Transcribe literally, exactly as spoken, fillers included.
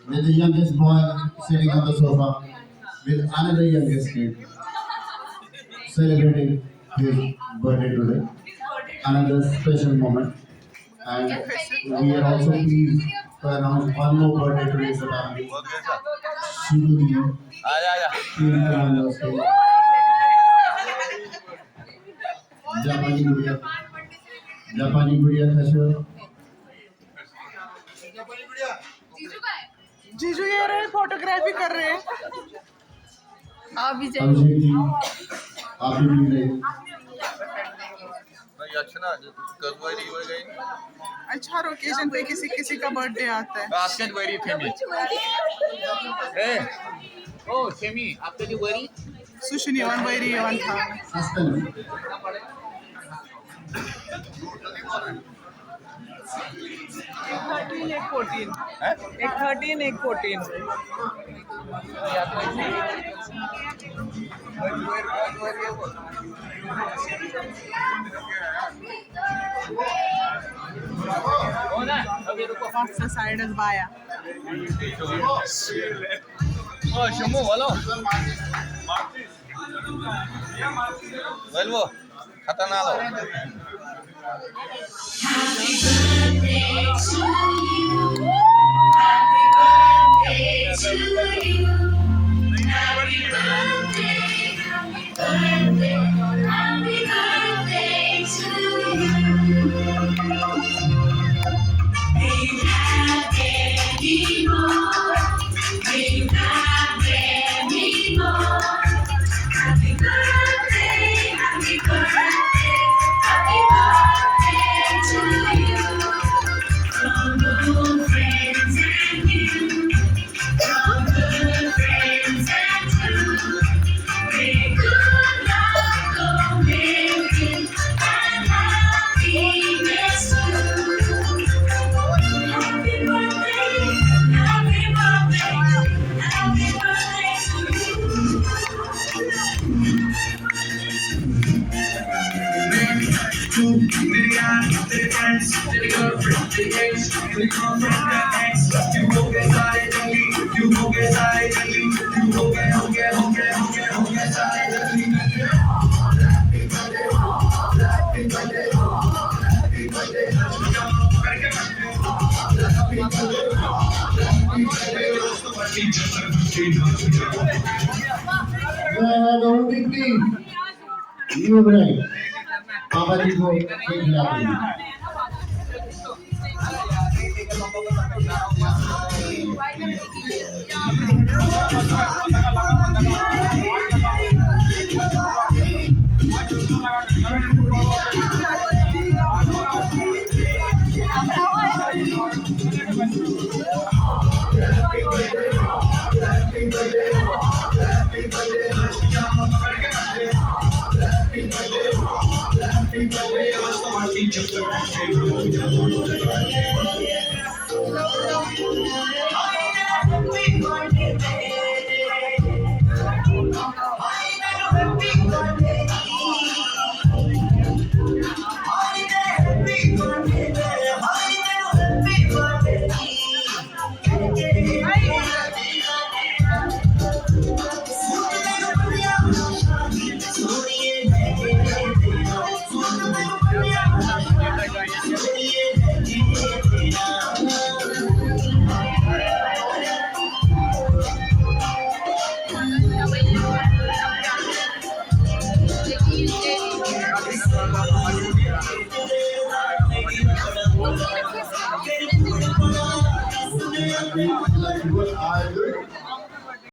with the youngest boy sitting on the sofa with another youngest kid celebrating his birthday today. Another special moment. And we are also pleased to announce one more birthday today in the family. Shuni, Shuni Kamanda's kid. Japani Gudiya. Japani Gudiya Kashyap. जीजू ये रहे, photography कर रहे हैं। आप भी जाइए। अभिषेक जी, आप भी मिल रहे हैं। नहीं, अच्छा ना, जो कल वाली हो गई। अच्छा, हर ओकेजन पे किसी किसी का बर्थडे आता है। आज के वरी थे मी। ए, ओ, सेमी, आपका जो वरी? सुशु ने वन वरी वन था। Suspense. एक थर्टीन, एक फोर्टीन। हैं? एक थर्टीन, एक fourteen. What's the side as baya? ओ, शमू, हेलो। वेलवो, खतरनाक। May I have the only please? You right. Papa ji ko ek lakh. What I do?